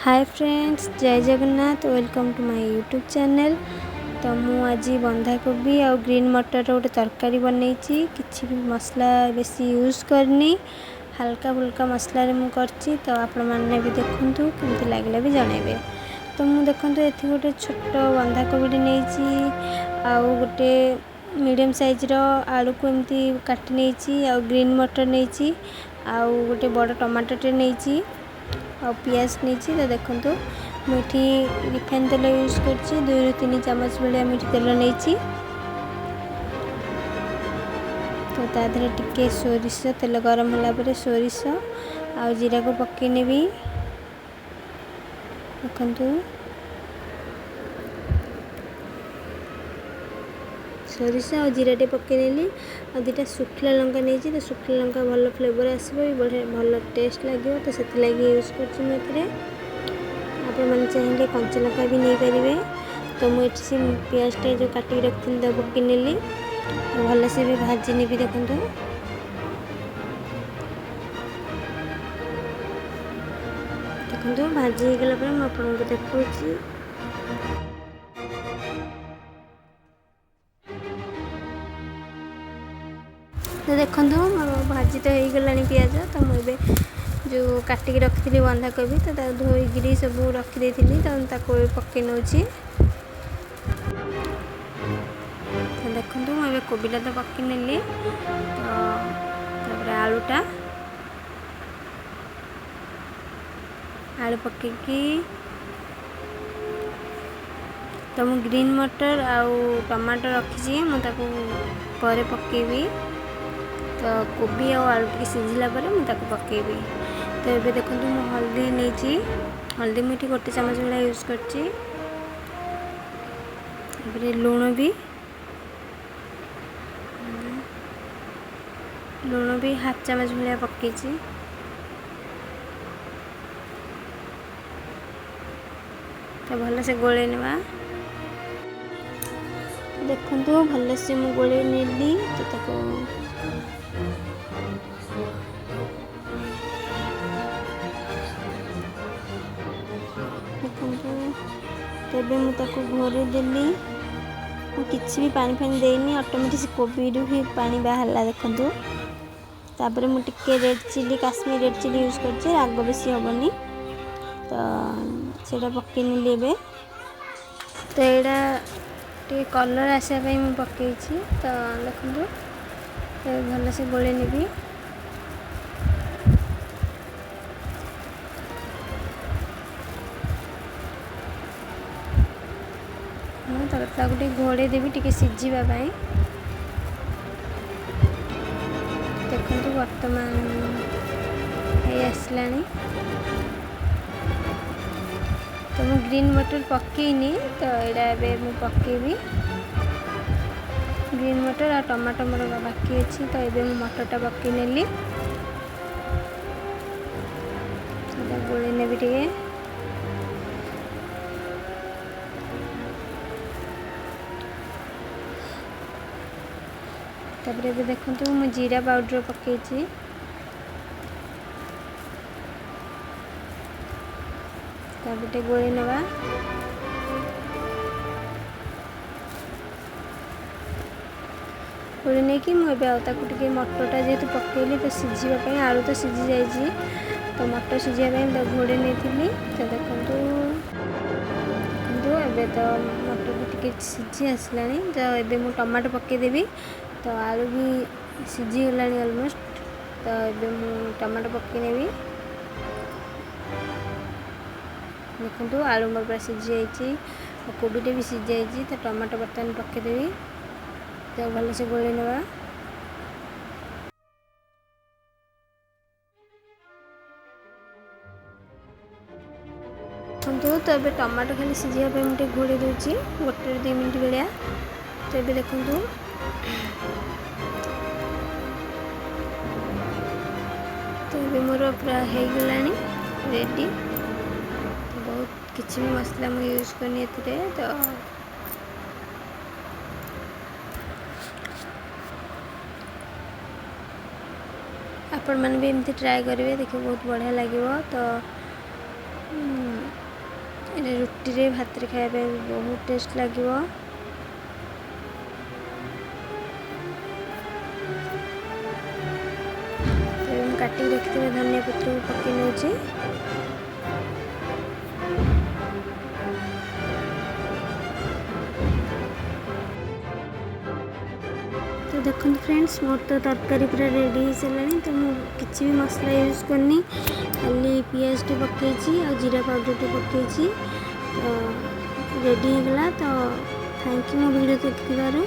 Hi friends, Jai Jagannath. Welcome to my YouTube channel. ତ ମୁଁ ଆଜି ବନ୍ଧାକୋବି ଆଉ ଗ୍ରୀନ୍ ମଟରର ଗୋଟେ ତରକାରୀ ବନେଇଛି। କିଛି ବି ମସଲା ବେଶୀ ୟୁଜ୍ କରିନି, ହାଲକା ଫୁଲକା ମସଲାରେ ମୁଁ କରିଛି। ତ ଆପଣମାନେ ବି ଦେଖନ୍ତୁ, କେମିତି ଲାଗିଲା ବି ଜଣାଇବେ। ତ ମୁଁ ଦେଖନ୍ତୁ, ଏଠି ଗୋଟେ ଛୋଟ ବନ୍ଧାକୋବିଟେ ନେଇଛି ଆଉ ଗୋଟେ ମିଡ଼ିୟମ୍ ସାଇଜ୍ର ଆଳୁକୁ ଏମିତି କାଟି ନେଇଛି, ଆଉ ଗ୍ରୀନ୍ ମଟର ନେଇଛି, ଆଉ ଗୋଟେ ବଡ଼ ଟମାଟୋଟେ ନେଇଛି, ଆଉ ପିଆଜ ନେଇଛି। ତ ଦେଖନ୍ତୁ, ମୁଁ ଏଠି ରିଫାଇନ୍ ତେଲ ୟୁଜ୍ କରୁଛି। 2ରୁ 3 ଚାମଚ ଭଳିଆ ମୁଁ ଏଠି ତେଲ ନେଇଛି। ତ ତା ଦେହରେ ଟିକେ ସୋରିଷ, ତେଲ ଗରମ ହେଲା ପରେ ସୋରିଷ ଆଉ ଜିରାକୁ ପକାଇ ନେବି। ଦେଖନ୍ତୁ, ସୋରିଷ ଆଉ ଜିରା ଟିକେ ପକାଇ ନେଲି ଆଉ 2ଟା ଶୁଖିଲା ଲଙ୍କା ନେଇଛି। ତ ଶୁଖିଲା ଲଙ୍କା ଭଲ ଫ୍ଲେଭର୍ ଆସିବ ବି, ବଢ଼ିଆ ଭଲ ଟେଷ୍ଟ ଲାଗିବ, ତ ସେଥିଲାଗି ୟୁଜ୍ କରୁଛି ମୁଁ ଏଥିରେ। ଆପଣମାନେ ଚାହିଁଲେ କଞ୍ଚା ଲଙ୍କା ବି ନେଇପାରିବେ। ତ ମୁଁ ଏଠି ସେ ପିଆଜଟା ଯେଉଁ କାଟିକି ରଖିଥିଲି ତାକୁ ପକାଇ ନେଲି, ଭଲସେ ବି ଭାଜି ନେବି। ଦେଖନ୍ତୁ ଦେଖନ୍ତୁ, ଭାଜି ହେଇଗଲା ପରେ ମୁଁ ଆପଣଙ୍କୁ ଦେଖାଉଛି। ତ ଦେଖନ୍ତୁ, ମୋର ଭାଜି ତ ହେଇଗଲାଣି ପିଆଜ। ତ ମୁଁ ଏବେ ଯେଉଁ କାଟିକି ରଖିଥିଲି ବନ୍ଧାକୋବି, ତ ତାକୁ ଧୋଇକିରି ସବୁ ରଖିଦେଇଥିଲି, ତ ତାକୁ ଏବେ ପକାଇ ନେଉଛି। ତ ଦେଖନ୍ତୁ, ମୁଁ ଏବେ କୋବିଟା ତ ପକାଇ ନେଲି। ତ ତାପରେ ଆଳୁଟା, ଆଳୁ ପକାଇକି ତ ମୁଁ ଗ୍ରୀନ୍ ମଟର ଆଉ ଟମାଟୋ ରଖିଛି, ମୁଁ ତାକୁ ପରେ ପକାଇବି। ତ କୋବି ଆଉ ଆଳୁ ଟିକେ ସିଝିଲା ପରେ ମୁଁ ତାକୁ ପକାଇବି। ତ ଏବେ ଦେଖନ୍ତୁ, ମୁଁ ହଳଦୀ ନେଇଛି। ହଳଦୀ ମୁଁ ଏଠି 1 ଚାମଚ ଭଳିଆ ୟୁଜ୍ କରିଛି। ତାପରେ ଲୁଣ ବି ହାଫ୍ ଚାମଚ ଭଳିଆ ପକାଇଛି। ତ ଭଲସେ ଗୋଳେଇ ନେବା। ଦେଖନ୍ତୁ, ଭଲସେ ମୁଁ ଗୋଳେଇ ନେଲି। ତ ତାକୁ ଦେଖନ୍ତୁ, ତେବେ ମୁଁ ତାକୁ ଘୋରେଇ ଦେଲି। ମୁଁ କିଛି ବି ପାଣି ଫାଣି ଦେଇନି, ଅଟୋମେଟିକ୍ ସେ କୋବିରୁ ହିଁ ପାଣି ବାହାରିଲା। ଦେଖନ୍ତୁ, ତାପରେ ମୁଁ ଟିକେ red chilli, Kashmir red chilli use କରିଛି, ରାଗ ବେଶୀ ହେବନି, ତ ସେଇଟା ପକାଇ ନେଲି ଏବେ। ତ ଏଇଟା ଟିକେ କଲର୍ ଆସିବା ପାଇଁ ମୁଁ ପକାଇଛି। ତ ଦେଖନ୍ତୁ, ଏବେ ଭଲସେ ଗୋଳେଇ ନେବି। ମୁଁ ତାପରେ ତାକୁ ଟିକେ ଘୋଡ଼େଇ ଦେବି ଟିକେ ସିଝିବା ପାଇଁ। ଦେଖନ୍ତୁ, ବର୍ତ୍ତମାନ ହେଇ ଆସିଲାଣି। ତ ମୁଁ ଗ୍ରୀନ୍ ମଟର ପକାଇନି, ତ ଏଇଟା ଏବେ ମୁଁ ପକାଇବି। ଗ୍ରୀନ୍ ମଟର ଆଉ ଟମାଟୋ ମୋର ବାକି ଅଛି, ତ ଏବେ ମୁଁ ମଟରଟା ପକାଇ ନେଲି। ଏଇଟା ଗୋଳେଇ ନେବି ଟିକେ। ତାପରେ ଏବେ ଦେଖନ୍ତୁ, ମୁଁ ଜିରା ପାଉଡ଼ର ପକାଇଛି। ତାପରେ ଟିକେ ଗୋଳେଇ ନେବା। ଗୋଳେଇ ନେଇକି ମୁଁ ଏବେ ଆଉ ତାକୁ ଟିକେ, ମଟରଟା ଯେହେତୁ ପକାଇଲି ତ ସିଝିବା ପାଇଁ, ଆଳୁ ତ ସିଝି ଯାଇଛି, ତ ମଟର ସିଝିବା ପାଇଁ ତାକୁ ଘୋଡ଼େଇ ନେଇଥିଲି। ତ ଦେଖନ୍ତୁ ଦେଖନ୍ତୁ, ଏବେ ତ ମଟର ବି ଟିକେ ସିଝି ଆସିଲାଣି। ତ ଏବେ ମୁଁ ଟମାଟୋ ପକାଇଦେବି। ତ ଆଳୁ ବି ସିଝିଗଲାଣି ଅଲମୋଷ୍ଟ। ତ ଏବେ ମୁଁ ଟମାଟୋ ପକାଇ ନେବି। ଦେଖନ୍ତୁ, ଆଳୁ ମୋର ପୁରା ସିଝି ଯାଇଛି ଆଉ କୋବିଟା ବି ସିଝି ଯାଇଛି। ତ ଟମାଟୋ ବର୍ତ୍ତମାନ ପକାଇଦେବି। ତ ଭଲସେ ଗୋଳେଇ ନେବା। ଦେଖନ୍ତୁ, ତ ଏବେ ଟମାଟୋ ଖାଲି ସିଝିବା ପାଇଁ ମୁଁ ଟିକେ ଘୋଡ଼େଇ ଦେଉଛି 1ରୁ 2 ମିନିଟ୍ ଭଳିଆ। ତ ଏବେ ଦେଖନ୍ତୁ, ତ ଏବେ ମୋର ପୁରା ହେଇଗଲାଣି ରେଡ଼ି। ବହୁତ କିଛି ବି ମସଲା ମୁଁ ୟୁଜ୍ କରିନି ଏଥିରେ। ତ ଆପଣମାନେ ବି ଏମିତି ଟ୍ରାଏ କରିବେ, ଦେଖିବେ ବହୁତ ବଢ଼ିଆ ଲାଗିବ। ତ ଏଇଟା ରୁଟିରେ ଭାତରେ ଖାଇବା ପାଇଁ ବହୁତ ଟେଷ୍ଟ ଲାଗିବ। ତ ମୁଁ କାଟିକି ରଖିଥିବା ଧନିଆ ପତ୍ରକୁ ପକାଇ ନେଉଛି। ତ ଦେଖନ୍ତୁ ଫ୍ରେଣ୍ଡସ୍, ମୋର ତ ତରକାରୀ ପୁରା ରେଡ଼ି ହେଇସାରିଲାଣି। ତ ମୁଁ କିଛି ବି ମସଲା ୟୁଜ୍ କରିନି, ଖାଲି ପିଆଜଟେ ପକାଇଛି ଆଉ ଜିରା ପାଉଡ଼ରଟେ ପକାଇଛି। ତ ରେଡ଼ି ହେଇଗଲା। ତ thank you ମୋ ଭିଡ଼ିଓ ଦେଖିଥିବାରୁ।